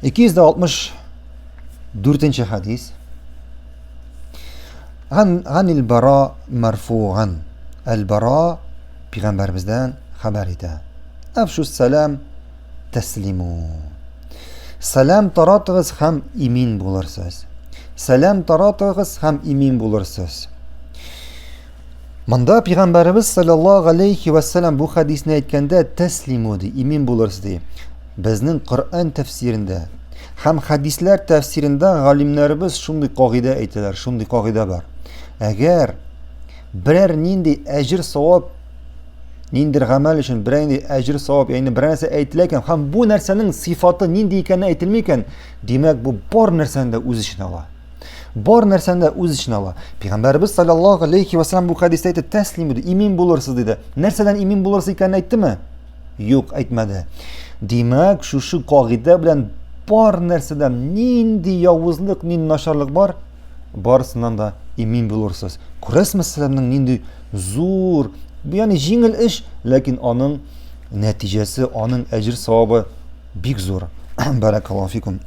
264 хәдис. Ган Ганил Бара марфуган. Әл-Бара пәйгамбәребездән хәбәр итә. Афшус сәлам тәслиму. Сәлам таратыгыз һәм имин булырсыз. Сәлам таратыгыз һәм имин булырсыз. Монда пәйгамбәребез саллаллаһу алейхи ва саллям бу хәдисне әйткәндә тәслиму ди, имин булырсыз ди. Безнең Коръән тәфсирендә һәм хәдисләр тәфсирендә галимнәребез шундый кагыйдә әйтәләр, шундый кагыйдә бар. Әгәр берәр нинди әҗер савап ниндидер гамәл өчен берәр нинди әҗер савап ягъни берәр нәрсә әйтелә икән һәм бу нәрсәнең сыйфаты нинди икәне әйтелми икән, димәк бу бар нәрсәне дә үз эченә ала. Бар нәрсәне дә үз эченә ала. Пәйгамбәребез саллаллаһу алейхи ва саллям бу хәдистә әйтте, тәслим диде, имин булырсыз диде. Нәрсәдән имин булырсыз икәнен әйттеме? Юк, әйтмәде. Димәк, шушы кагыйдә белән бар нәрсәдән нинди явызлык, нинди начарлык бар, барысыннан да имин булырсыз. Күрәсезме, сәламнең нинди зур, ягъни җиңел эш, ләкин аның нәтиҗәсе, аның әҗер савабы бик зур. Баракаллаһу фикум.